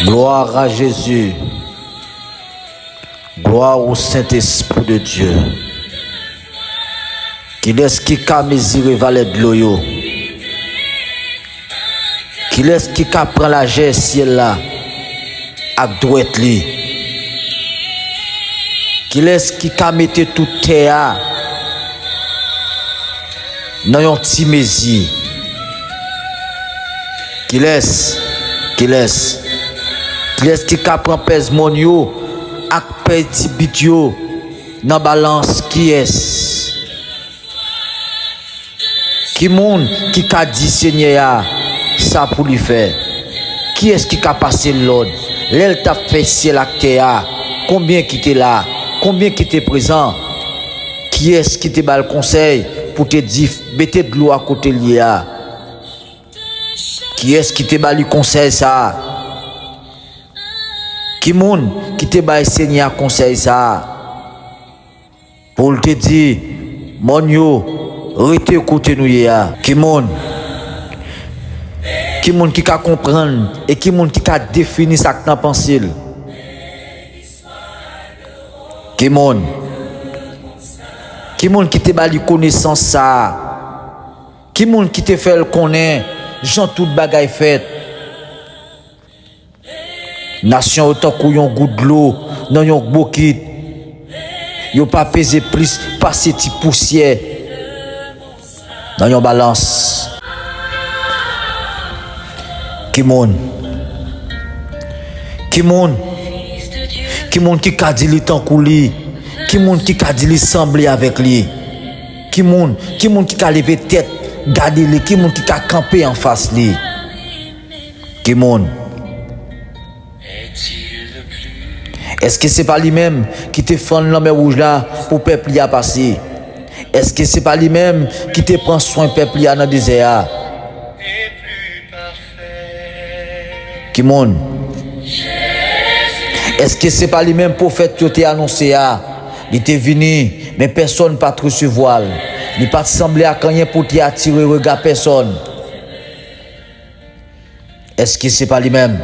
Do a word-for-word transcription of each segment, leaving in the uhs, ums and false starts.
Gloire à Jésus. Gloire au Saint-Esprit de Dieu. Kilès ki ka mezire valè dlo yo? Kilès ki ka pran lajè syèl la ak dwèt li? Kilès ki ka mete tout tè a nan yon ti mezi? Kilès? Kilès? Kilès ki ka pran pèz mòn yo ak pèz ti bit yo nan balans? Kiyès? Ki moun ki ka di Senyè a sa pou li fè? Kiyès ki ka pase l lòd? Lè l t ap fè syèl ak tè a, konbyen ki te la? Konbyen ki te prezan? Kiyès ki te ba l konsèy pou te di, "Mete dlo a kote l ye a"? Kiyès ki te ba li konsèy sa a? Ki moun ki te bay Senyè a konsèy sa a? Pou l te di, "Mòn yo, rete kote nou ye a." Ki moun? Ki moun ki ka konprann e ki moun ki ka defini sa k nan panse l? Ki moun? Ki moun ki te ba li konesans sa a? Ki moun ki te fè l konnen jan tout bagay fèt? Nasyon yo tankou yon gout dlo nan yon bokit. Yo pa peze plis pase ti pousyè nan yon balans. Ki moun? Ki moun? Ki moun ki ka di li tankou li? Ki moun ki ka di li sanble avèk li? Ki moun? Ki moun ki ka leve tèt gade li? Ki moun ki ka kanpe anfas li? Ki moun? Èske se pa li menm ki te fann Lanmè Wouj la pou pèp li a pase? Èske se pa li menm ki te pran swen pèp li a nan dezè a? Ki moun? Èske se pa li menm pwofèt yo te anonse a? Li te vini, men pèsonn pa t resevwa l. Li pa t sanble ak anyen pou te atire rega pèsonn. Èske se pa li menm?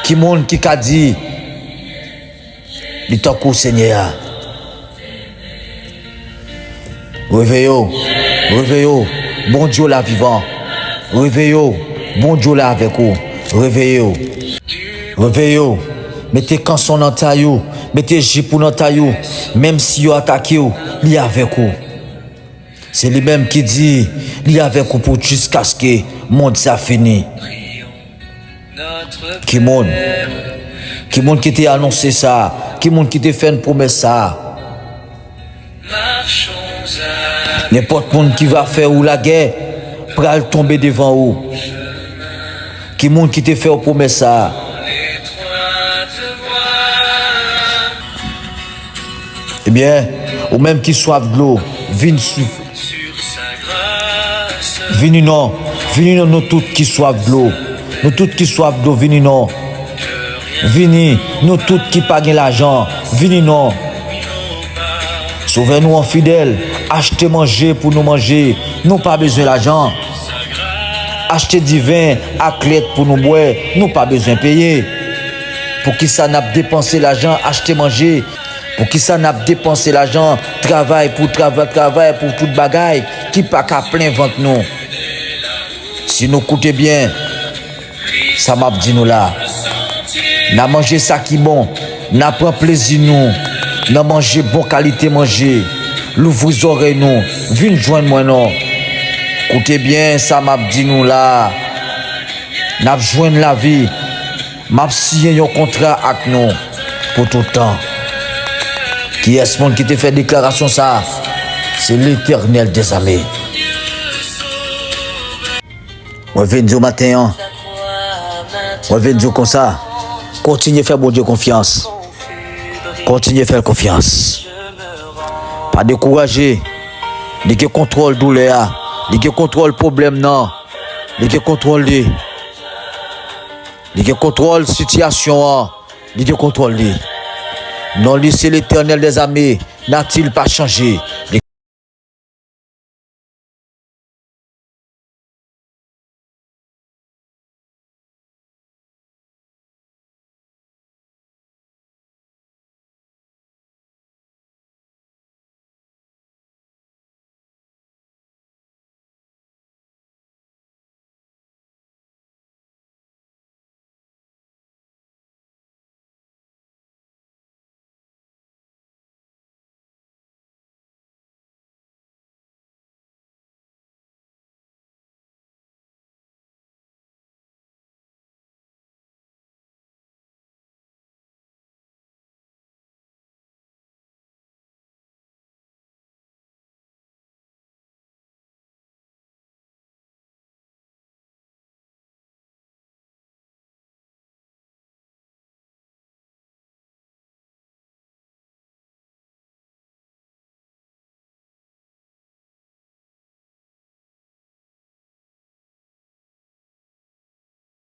Ki moun ki ka di li tankou Senyè a? Reveye w, reveye w, Bondye w la vivan. Reveye w, Bondye w la avèk ou. Reveye w, reveye w. Mete kanson nan tay ou, mete jip ou nan tay ou. Menm si yo atake w, li avèk ou. Se li menm ki di li avèk ou pou jiskaske mond sa fini. Ki moun? Ki moun ki te anonse sa? Ki moun ki te fè n pwomès sa? Nenpòt moun ki va fè ou lagè pral tonbe devan ou. Ki moun ki te fè w pwomès sa? Ebyen, ou menm ki swaf dlo, vin sou. Vini non, vini non, nou tout ki swaf dlo. Nou tout ki swaf dlo, vini non. Vini, nou tout ki pa gen lajan, vini non. Sovè nou an fidèl, achte manje pou nou manje, nou pa bezwen lajan. Achte diven ak lèt pou nou bwè, nou pa bezwen peye. Poukisa n ap depanse lajan achte manje? Poukisa n ap depanse lajan travay pou travay, travay pou tout bagay ki pa ka plen vant nou? Si nou koute byen sa m ap di nou la, n a manje sa ki bon, n a pran plezi nou nan manje bon kalite manje. Louvri zòrèy nou, vin jwenn mwen non. Koute byen sa m ap di nou la. N ap jwenn lavi. M ap siyen yon kontra ak nou pou tout tan. Kiyès moun ki te fè deklarasyon sa a? Se Letènèl dèzame. Mwen vin di w maten an, mwen vin di w konsa, kontinye fè Bondye konfyans. Kontinye fè l konfyans. Pa dekouraje. Li gen kontwòl doulè a. Li gen kontwòl pwoblèm nan. Li gen kontwòl li. Li gen kontwòl sitiyasyon an. Li gen kontwòl li. Non li se Letènèl dèzame, nati l pa chanje.